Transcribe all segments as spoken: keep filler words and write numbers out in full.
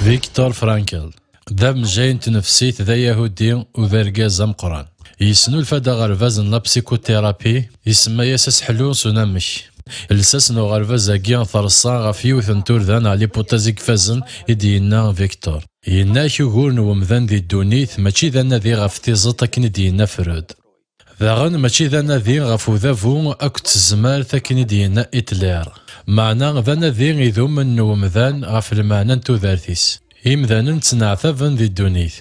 Viktor Frankl d amejjay n tnefsit, d ayahudi u d argaz ameqqran. Yesnulfa-d aɣerbaz n la psychothérapie, isemma-yas aseḥlu s unamek. Lsas n uɣerbaz-agi terṣa ɣef yiwet n turda neɣ l'hypothèse i ifazen, i d-yenna Viktor. Yenna-k ugur n wemdan di ddunit mačči d anadi ɣef tiẓeṭ akken i d-yenna Freud. Daɣen mačči d anadi ɣef udabu akked tezmert akken i d-yenna Hitler. Meɛna d anadi idumen n wemdan ɣef lmeɛna n tudert-is. Imdanen ttneɛtaben di ddunit.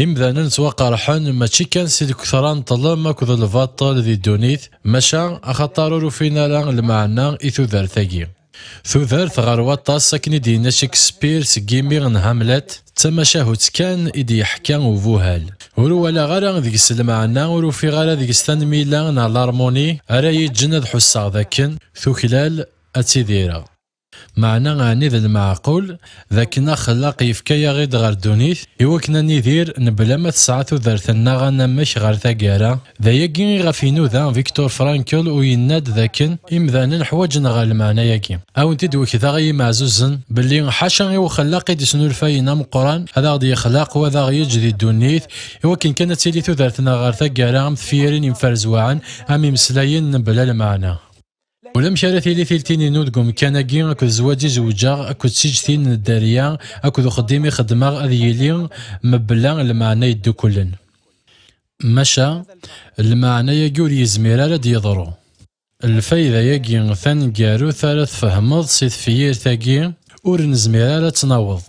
Imdanen ttwaqerḥen mačči kan si lketṛa n ṭṭlem akked lbaṭel di ddunit, maca axaṭer ur ufin ara lmeɛna i tudert-agi. Tudert ɣer waṭas, akken i d-yenna Shakespeare seg yimi n Hamlet, d tamacahut kan i d-yeḥka ubuhal. Ur walaɣ ara deg-s lmeɛna, ur ufiɣ ara deg-s tanmila neɣ larmoni ara yi-ǧǧen ad ḥusseɣ dakken tuklal ad tidireɣ. Meɛna ɛni d lmeɛqul dakken axellaq yefka-yaɣ-id ɣer ddunit i wakken ad nidir mebla ma tesɛa tudert-nneɣ anamek ɣer taggara? D ayagi i ɣef inuda Viktor Frankl, u yenna-d dakken imdanen ḥwaǧen ɣer lmeɛna-yagi. A wen-t-id-wekdeɣ ay imeɛzuzen belli ḥaca i uxellaq i d-isnulfayen ameqqran ad aɣ-d-yexlaq u ad aɣ-yeǧǧ di ddunit i wakken kan ad tili tudert-nneɣ ɣer taggara am tefyirin imferzwaɛen, am imeslayen mebla lmeɛna. Ulamek ara tili tiltin-inu deg umkan-agi akked zzwaǧ i zewǧeɣ akked tiǧtin n dderya akked uxeddim i xeddmeɣ ad yili mebla lmeɛna yeddukklen. Maca lmeɛna-yagi ur yezmir ara ad d-yeḍru. Lfayda-yagi taneggarut ara tfehmeḍ si tefyirt-agi ur nezmir ara ad tt-naweḍ.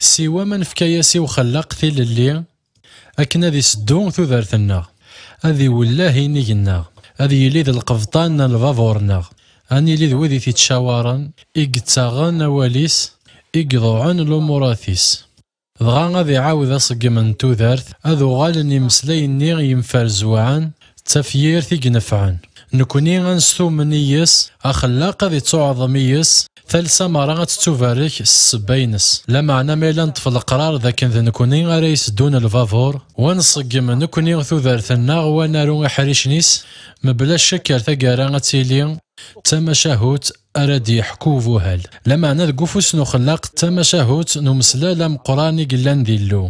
Siwa ma nefka-yas i uxellaq tilelli akken ad iseddu tudert-nneɣ, ad iwelleh inig-nneɣ, ad yili d lqebṭan n lbabur-nneɣ, ad nili d wid i t-ittcawaren, i yettaɣen awal-is, i iḍuɛen lumurat-is. Dɣa ad iɛawed aṣeggem n tudert, ad uɣalen imeslay-nni yemferzwaɛen d tafyirt i inefɛen. Nekni ad nestumen yis, axellaq ad ittuɛḍem yis, talsa merra ad tettubarek s ssebba-ines. Lameɛna ma yella neṭṭef leqrar d akken d nekni ara iseddun lbabur, wa nṣeggem nekni tudert-nneɣ, wa naru iḥricen-is, mebla ccek ar taggara ad tili d tamacahut ara d-yeḥku ubuhal. Lameɛna deg ufus n uxellaq d tamacahut n umeslal ameqqran i yellan d Illu.